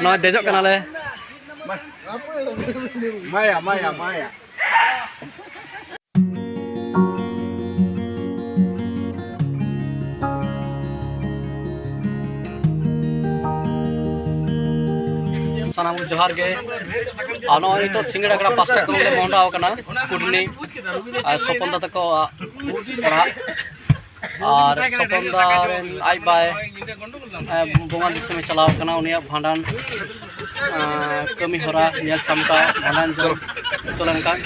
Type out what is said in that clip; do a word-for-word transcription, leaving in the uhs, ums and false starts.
ᱱᱚᱜᱼᱚᱭ ᱫᱮᱡᱚᱜ ᱠᱟᱱᱟᱞᱮ᱾ ᱢᱟᱭᱟ, ᱢᱟᱭᱟ, ᱢᱟᱭᱟ᱾ ᱥᱟᱱᱟᱢ ᱠᱚ ᱡᱚᱦᱟᱨ ᱜᱮ᱾ ᱟᱨ ᱱᱚᱜᱼᱚᱭ ᱱᱤᱛᱚᱜ ᱥᱤᱸᱜᱟᱹᱲ ᱟᱠᱷᱲᱟ ᱯᱟᱥᱴᱟ ᱠᱷᱚᱱ ᱞᱮ ᱢᱚᱦᱰᱟᱣ ᱠᱟᱱᱟ ᱠᱩᱴᱱᱤ ᱟᱨ ᱥᱚᱯᱚᱱ ᱫᱟ ᱛᱟᱠᱚ ᱚᱲᱟᱜ᱾ ᱟᱨ ᱥᱚᱯᱚᱱ ᱫᱟ ᱨᱮᱱ ᱟᱡ ᱵᱟᱭ, ᱮ, ᱵᱚᱸᱜᱟ ᱫᱤᱥᱚᱢᱮ ᱪᱟᱞᱟᱣ ᱠᱟᱱᱟ᱾ ᱩᱱᱤᱭᱟᱜ ᱵᱷᱟᱸᱰᱟᱱ, ᱮ, ᱠᱟᱹᱢᱤ ᱦᱚᱨᱟ ᱧᱮᱞ ᱥᱟᱢᱴᱟᱣ, ᱵᱷᱟᱸᱰᱟᱱ ᱡᱚᱢ ᱦᱚᱪᱚ ᱞᱮᱱᱠᱷᱟᱱ